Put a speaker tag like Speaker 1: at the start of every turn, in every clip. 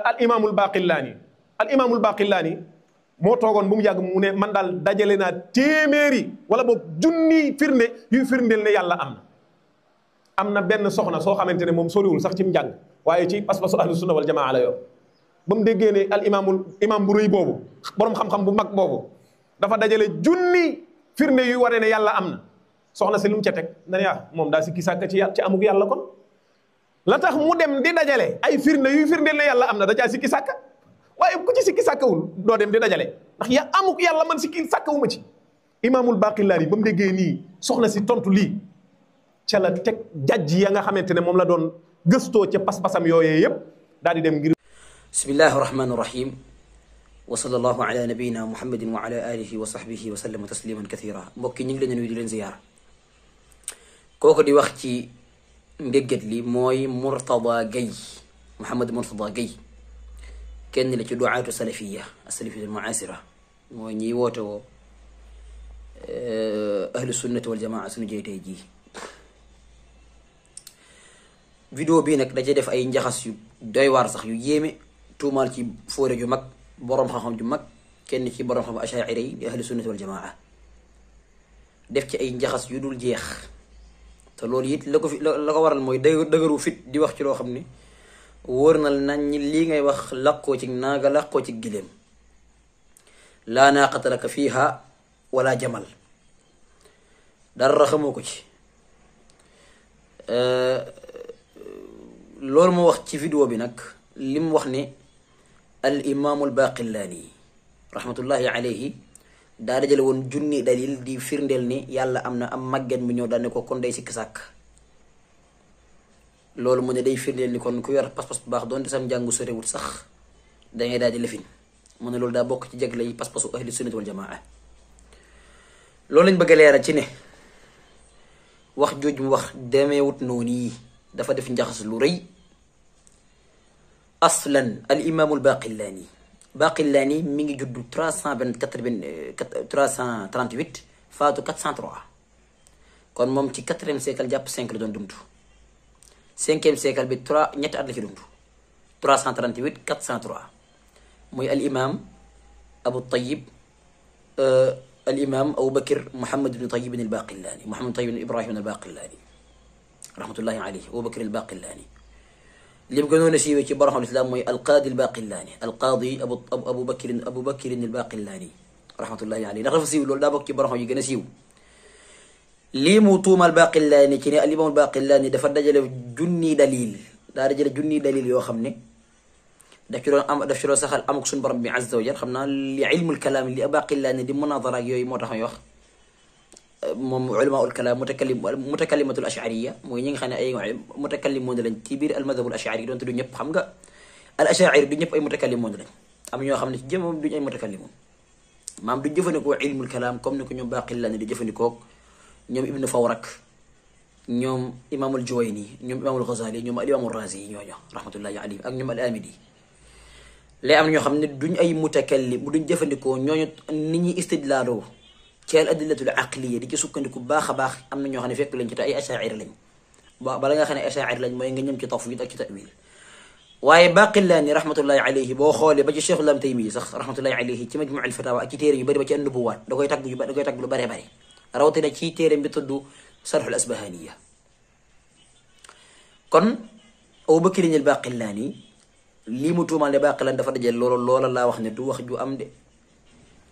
Speaker 1: al imaamul baqillaani moo toogoon bu mu yàgg mu ne man daal dajale naa téeméeri wala boog junni firnde yuy firndeel ne yàlla am na benn soxna soo xamante ne moom soriwul sax ci njàng waaye ci pas-pasu ahlu sunna wal jamaa la yor ba mu déggee ne imaam bu rëy boobu borom xam-xam bu mag boobu dafa dajale junni firnde yuy waree ne yàlla am na soxna si lu mu ca teg na ne moom daa sikki sàkk ci amuk yàlla kon la tax mu dem di dajale ay firnde yuy firndeel ne yàlla am na da caa sikki sàkk waaye ku ci sikki sàkkawul doo dem di dajale ndax amuk yàlla man sikki sàkkawuma ci imaamul baqillaani ba mu déggee nii soxna si tontu lii ca la teg jajj ya nga xamante ne moom la doon gëstoo ca pas-pasam yooyee yëpp daal di dem ngir
Speaker 2: bismillahi rahmani rahim wa sallallahu ala nabiyina muhammadin wa ala alihi wa sahbihi wa sallama tasliman kathira mbokki ñu ngi leen nuyu di leen ziyaar kooku di wax ci ndéggat li mooy Mourtada Gueye Mouhamed Mourtada Gueye kenn la ci duaatu salafiya as-salafiyya al-mu'asira mooy ñiy woote woo ahlu sunnati wal jamaa suñu jeytey ji vidéo bii nag da cee def ay njaxas yu doy waar sax yu yéeme tuumaal ci fóore ju mag boroom xam-xam ju mag kenn ci boroom xam ashaira yi di ahlu sunnati wal jamaa def ci ay njaxas yu dul jeex te loolu it la ko waral mooy dëgëru fit di wax ci loo xam ne wóor na nañ lii ngay wax laqoo ci naaga laqoo ci giléem laa naaqata laka fiiha wala jamal dara xamoo ko ci loolu mu wax ci vidéo bi nag li mu wax ne al imaamul baqillaani rahmatullahi alayhi daa dajale woon junni dalil di firndeel ni yàlla am na am màgget mu ñëw daal ne ko kon day sikki sàkk loolu mu ne day firndeel ni kon ku yor pas-pas bu baax doonte sam njàngu sorewut sax dangay daal di lefin mu ne loolu daa bokk ci jagle yi pas-pasu ahli sunnati wal jamaa loolu lañ bëgg a leeral ci ne wax jooj mu wax demeewut noonu yi dafa def njaxas lu rëy aslan al imaamul baqillaani mi ngi juddu 338 faatu 403 kon moom ci 4e siècle jàpp 5 la doon dund 5e siècle bi ñetti at la ci dund 338 403 muy al imam abu tayyib al imam abu bakr muhammad ibn tayyib al baqillaani muhammad tayyib ibn ibrahim al baqillaani rahmatullahi alayhi abu bakr al baqillaani li mu gënoon a siiwee ci borom islam mooy alqaadi al baqillaani alqaadi abu bakr al baqillaani rahmatullahi alayhi ndax dafa siiw loolu daa bokk ci borom yi gën a siiw lii mu tuumal baqillaani ci ne al imam al baqillaani dafa dajale junni dalil yoo xam ne daf ci doon saxal amuk suñu borom bi azza wa jal xam naa li ilmul kalaam li baqillaani di munadara ak yooyu moo tax may wax moom ulamaul kalaam mutakallimatul ashariya mooy ñi nga xam ne ay mutakallimoon lañ ci biir al madhabul ashari doonte du ñëpp xam nga al ashari du ñëpp ay mutakallimoon lañ am ñoo xam ne ci jëmam duñ ay mutakallimoon maam duñ jëfandikoo ilmul kalaam comme ni ko ñoom baqillaani di jëfandikoo ñoom ibnu fawrak ñoom imaamul juwayni ñoom imaamul ghazali ñoom al imaamul razi yi ñooñu rahmatullahi alayhi ak ñoom al amidi lay am ñoo xam ne duñ ay mutakallim duñ jëfandikoo ñooñu nit ñi istidlaaloo ci al adillatul aqliya di ci sukkandiku baax a baax am na ñoo xam ne fekk lañ ci te ay ashaa'ir lañ bala nga xam ne ashaa'ir lañ mooy nga ñëm ci tafwid ak ci ta'wil waaye baqillaani rahmatullahi alayhi boo xoolee ba ci Cheikh Islam Taymi sax rahmatullahi alayhi ci majmu' al fatawa ak ci téere yu bëri ba ci an-nubuwaat da koy tagg lu bëri bëri rawatina ci téere bi tudd sarxul asbahaniya kon Abu Bakr al baqillaani lii mu tuumal ne baqillaani dafa dajale loola laa wax ne du wax ju am de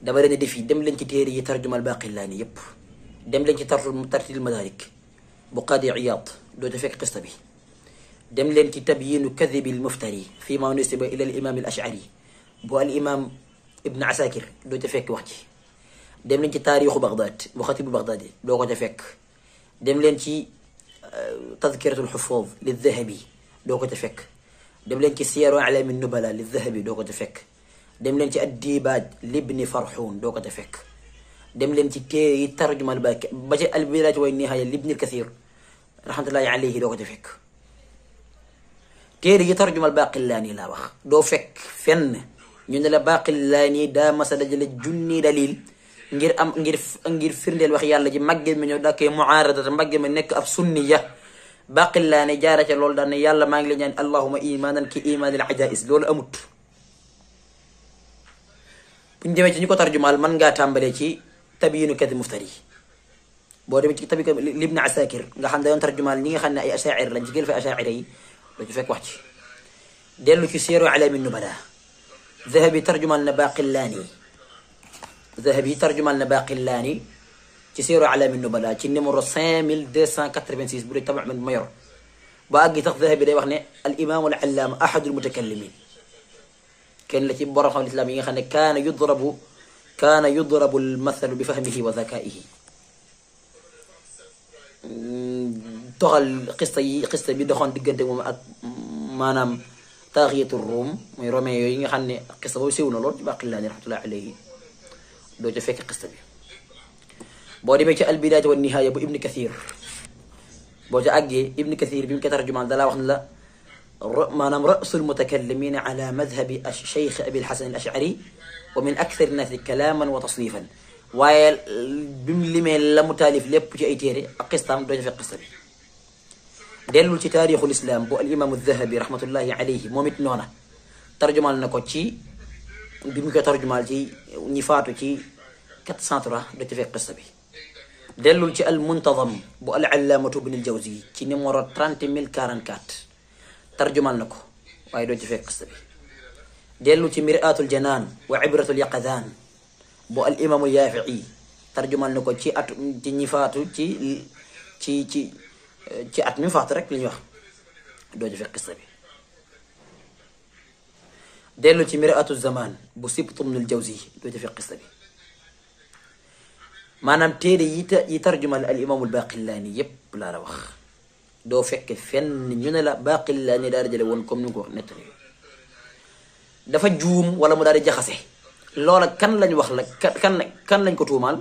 Speaker 2: dama leen def yi dem leen ci téere yi tarjumal baqillaani yépp dem leen ci tartil madarik bu qaadi Iyaad doo ca fekk qista bi dem leen ci tabyiinu kadibil muftari fii ma nusiba ila al imam al ashari bu al imam ibn asakir doo ca fekk wax ci dem leen ci taarixu Baghdad bu xatibu Baghdad doo ko ca fekk dem leen ci tadkiratul xufaaz li Dahabi doo ko ca fekk dem leen ci siyaru a'laami nubala li Dahabi doo ko ca fekk dem leen ci addibaaj libni farxuun doo ko ca fekk dem leen ci téere yi tarjumal ba ci albidaaya wa nihaaya libni kathir rahmatullahi alayhi doo ko ca fekk téere yi tarjumal baqillaani laa wax doo fekk fenn ñu ne la baqillaani daa masa dajale junni dalil ngir firndeel wax yàlla ji màggee mi ñëw daa koy muaaradata màggee mi nekk ab sunniya Baqillaani jaara ca loolu daan ne yàlla maa ngi la ñaan allahuma imanan ki imanil ajais loolu amut. buñ demee ci ñu ko tarjumaal mën ngaa tàmbalee ci tabyinu kadi muftari boo demee ci tabi libni asakir nga xam ne dayoon tarjumaal ñi nga xam ne ay achair lañ ci gën fa achaira yi doo ci fekk wax ci. dellu ci seeru alami nubala Zahabi tarjumaal na Baqillaani ci seeru alami nubala ci numéro 5286 bu dee tabax man ma yor ba àggi tax Zahabi day wax ne al imaamu al allaama ahadul mutakallimin kenn la ci borom xam lislaam yi nga xam ne kaana yudrabu al mathalu bi fahmihi wa zakaihi toxal xista bi doxoon diggante moom ak maanaam taaxiyatu ruum mooy romain yooyu nga xam ne xista boobu siw na lool ci Baqillaani rahmatullahi alayhi doo ca fekk xista bi. boo demee ci albidaaya wa nihaaya bu Ibn Kathir boo ca àggee Ibn Kathir bi mu ko tarjumaan dalaa wax ne la maanaam rasul mutakallimina ala madhabi cheikh Abil Hasan al Ash'ari wa min akthar nnaasi kalaaman wa tasnifan waaye bi mu limee la mu taalif lépp ci ay téere ak xistaam doo ca fekk xista bi. dellul ci taarixul islam bu al imaamu Zahabi rahmatullahi alayhi moom it noona tarjumaal na ko ci bi mu ko tarjumaal ci ñi faatu ci 403 doo ca fekk xista bi. dellul ci al muntazam bu al allaamatu ibn al jawzi ci numéro 30044 tarjumal na ko waaye doo ci fekk xista bi. dellul ci mir'atul janaan wa ibratul yaqadaan bu al imaamu yaafi'i tarjumal na ko ci at ci ñi faatu ci at mi faatu rek li ñuy wax doo ci fekk xista bi. dellul ci mir'atul zamaan bu sibt ibn al jawzi doo ci fekk xista bi. maanaam téere yi tarjumal al imaamul Baqillaani yépp laa la wax doo fekke fenn ñu ne la Baqillaani daal di jële woon comme ni nga ko wax nettali dafa juum wala mu daal di jaxase loola kan lañ wax la kan lañ ko tuumaal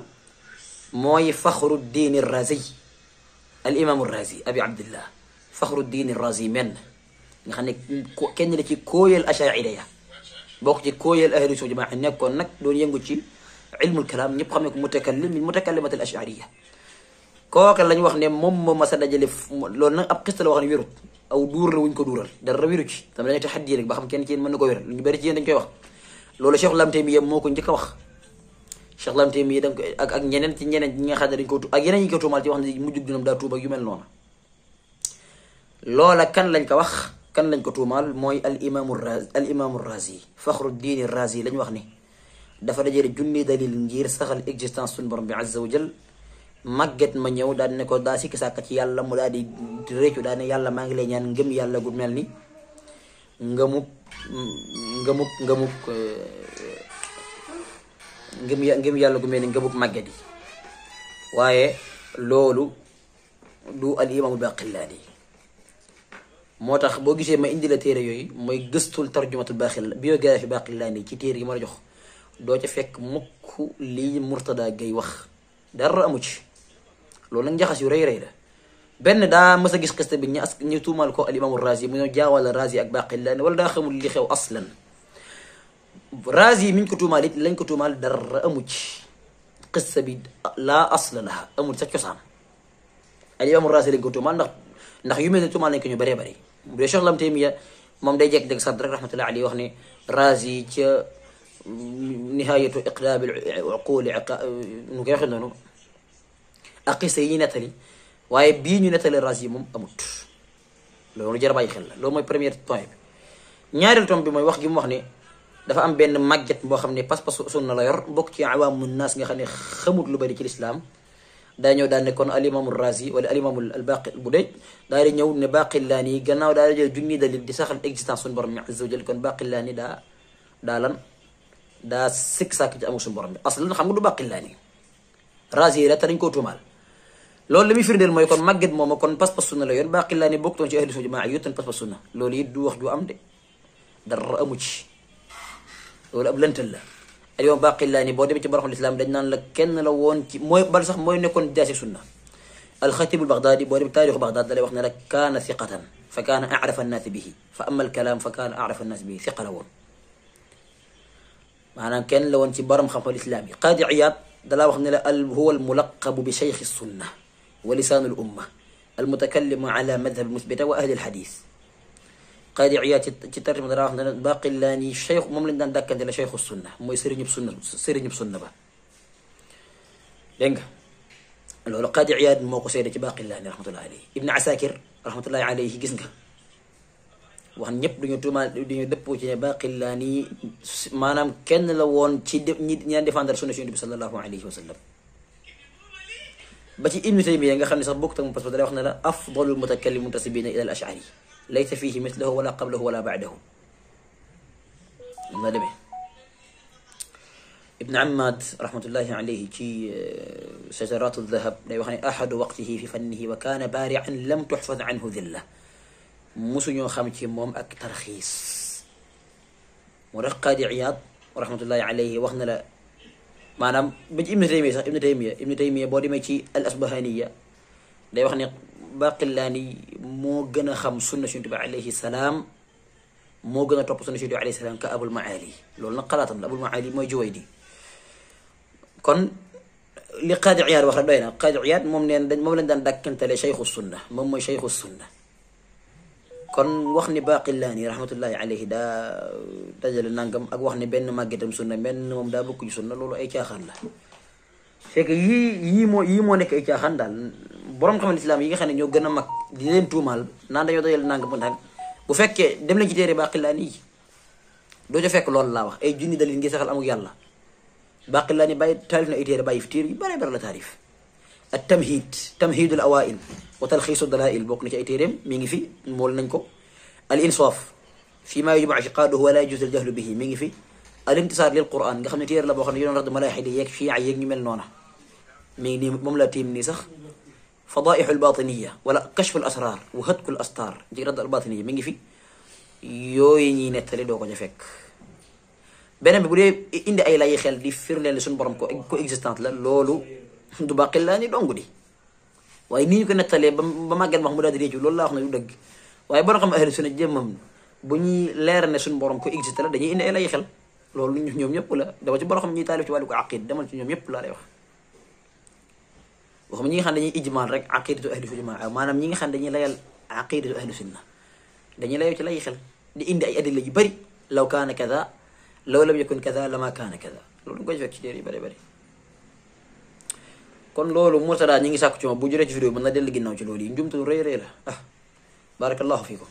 Speaker 2: mooy Faxruddin Razi al imaamu Razi abi abdillah Faxruddin Razi men nga xam ne kenn la ci kóoyal achaira ya bokk ci kóoyal ahlu sunna jamaa nekkoon nag doon yëngu ci ilmul kalaam ñëpp xam ne ko mutakallim min mutakallimat al ashariya kooka lañ wax ne moom moo mas a dajale loolu nag ab xista la wax ne wérut aw duur la wuñ ko duural dara wéru ci tam dañuy taxaddi rek ba xam kenn ci yéen mën na ko wéral lu ñu bëri ci yéen dañ koy wax loolu Cheikh Lam Taymiya moo ko njëkk a wax Cheikh Lam Taymiya dañ ko ak ñeneen ci ñeneen ñi nga xam ne dañ ko ak yeneen ñi ko tuumaal ci wax ne mujjug dinam daa tuub ak yu mel noonu loola kan lañ ko wax kan lañ ko tuumaal mooy al imaamu Razi Faxruddin Razi lañ wax ne dafa dajale junni dalil ngir saxal existence suñu borom bi azza wa jal màgget ma ñëw daal ne ko daa sikki sàkk ci yàlla mu daal di réccu daal ne yàlla maa ngi lay ñaan ngëm yàlla gu mel ni ngëm yàlla gu mel ni ngëmuk màgget yi waaye loolu du al imaamul Baqillaani moo tax boo gisee ma indi la téere yooyu mooy gëstul tarjumatul biographie Baqillaani ci téere yi ma la jox doo ca fekk mukk lii Murtada Gay wax dara amu ci loolu nag njaxas yu rëy rëy la benn daa mës a gis xista bi ñu tuumal ko al imaamu Razi mu ñëw jaawala Razi ak Baqillaani wala daa xamul li xew aslan Razi mi ñu ko tuumaal it lañ ko tuumaal dara amu ci xista bi laa asla laha amul sa cosaan al imaamu Razi lañ ko tuumaal ndax yu mel ne tuumaal nañ ko ñu bëree bëri bu dee Cheikh Lam Taymiya moom day jekk-jekk sadd rek rahmatullahi alayhi wax ne Razi ca nihaayatu iqlaabil uquuli nu koy waxee noonu ak xisa yi nettali waaye bii ñu nettali Razi moom amut loolu jar a bàyyi xel la loolu mooy premier point bi. ñaareel tom bi mooy wax gi mu wax ne dafa am benn màgget boo xam ne pas-pas sunna la yor bokk ci awaamu naas nga xam ne xamut lu bari ci lislaam daa ñëw daal ne kon al imaamu Razi wala al imaamu al Baqi bu dee daal di ñëw ne Baqillaani gannaaw daal di jël junni dalil di saxal existence suñu borom mi azza wa jal kon Baqillaani daa sikk sàkk ci amul suñu borom bi aslan xam nga du Baqillaani Razi la te dañ koo tuumaal loolu li muy firndeel mooy kon màgget mooma kon pas-pas sunna la yoon Baqillaani bokkutoon ci ahlu sunna jamaa yottan pas-pas sunna loolu it du wax ju am de dara amu ci loolu ab lëntal la al imam Baqillaani boo demee ci boroxul islam dañ naan la kenn la woon ci mooy bal sax mooy nekkoon jaasi sunna alxatibul Bagdaadi boo demee taarixu Bagdaad da lay wax ne la kaana thiqatan fa kaana arafa annaasi bihi fa ama alkalaam fa kaana arafa annaasi bihi thiqa la woon maanaam kenn la woon ci borom xam-xam islam yi Qaadi Iyaad dalaa wax ne la huwa almulaqabu bi cheikh sunna wa lisaanu l umma المتكلم على مذهب المثبتة وأهل الحديث. قاضي عياض ci tarjuma dara wax ne Baqillaani cheikh moom lañ daan dàkkante la cheikhu sunna mooy sëriñub sunna ba dégg nga loolu Qaadi Iyaad moo ko seede ci Baqillaani rahmatullahi alayhi. Ibn Asakir rahmatullahi alayhi gis nga wax ñëpp duñu tuumaal duñu dëppoo ci ne Baqillaani maanaam kenn la woon ci ñi daan défendre sunna Yonent bi sallallahu alayhi wa sallam. ba ci Ibnu Taymiyya nga xam ne sax bokk tam parce que day wax ne la afdalul mutakallim muntasibina ila al ash'ari laysa fihi mithluhu wala qablahu wala ba'dahu na demee. Ibn Ammad rahmatullahi alayhi ci shajaratu dhahab day wax ne ahadu waqtihi fi fannihi wa kaana baari'an lam tuhfaz anhu dhilla musuñoo xam ci moom ak tarxiis. moo tax Qaadi Iyaad rahmatullahi alayhi wax na la maanaam ba ci Ibnu Taymiyya sax Ibnu Taymiyya boo demee ci al asbahaniya day wax ne Baqillaani moo gën a xam sunna Yonent bi alayhi salaam moo gën a topp sunna Yonent bi alayhi salaam ka Abul Maali. loolu nag xalaatam la Abul Maali mooy Juwaydi. kon li Qaadi Iyaad wax rek doy na. Qaadi Iyaad moom lañ daan dàkkantale cheikhu sunna moom mooy cheikhu sunna. kon wax ni Baqillaani rahmatullahi alayhi daa dajale nangam ak wax ni benn màggetam sunna benn moom daa bokk ci sunna loolu ay caaxaan la. c'est que yii moo nekk ay caaxaan daal. borom xam lislaam yi nga xam ne ñoo gën a mag di leen tuumaal naan dañoo dajale nangam nag bu fekkee dem leen ci téere Baqillaani yi doo ca fekk loolu laa wax ay junni dalil ngi saxal amuk yàlla. Baqillaani bàyyi taarif na ay téere bàyyi fi téere yu bare bare la taarif. at tamhidul awail wa talxiisu dalail bokk na ci ay téereem mi ngi fi mool nañ ko. al insaaf fi ma yujma i'tiqaaduhu wa la yajuuzu al jahlu bihi mi ngi fi. al intisaar lil quran nga xam ne téere la boo xam ne yoon radd malaaxidi yeeg fiica yeeg ñu mel noona mi ngi nii moom la tiim nii sax. fadaixu albatiniya wala kashfu al asrar wa hatku al astar ci radd al batiniya mi ngi fi. yooyu ñuy nettali doo ko ca fekk. beneen bi bu dee indi ay lay xel di firndeel suñu borom ko existante la loolu du Baqillaani dong di waaye ni ñu ko nettalee ba màgget wax mu daal di réccu loolu laa wax ne du dëgg. waaye borom xam ahlu sunna jëmmam bu ñuy leer ne suñu borom ko existe la dañuy indi ay lay xel loolu ñoom ñëpp la dama ci borom xam ñuy taalif ci wàllu ko aqid demal ci ñoom ñëpp laa lay wax. waxuma ñi nga xam dañuy ijmaal rek aqidatu ahlu sunna maanaam ñi nga xam dañuy layal aqidatu ahlu sunna dañuy layoo ci lay xel di indi ay adilla yu bëri law kaana kada law lam yakun kada lama kaana kada loolu nga koy fekk ci téere yu bëri bëri. kon loolu Murtada ñi ngi sàkku ci moom bu juree ci vidéo mën na dellu ginnaaw ci loolu yi njumtu rëy rëy la barakallahu fiikum.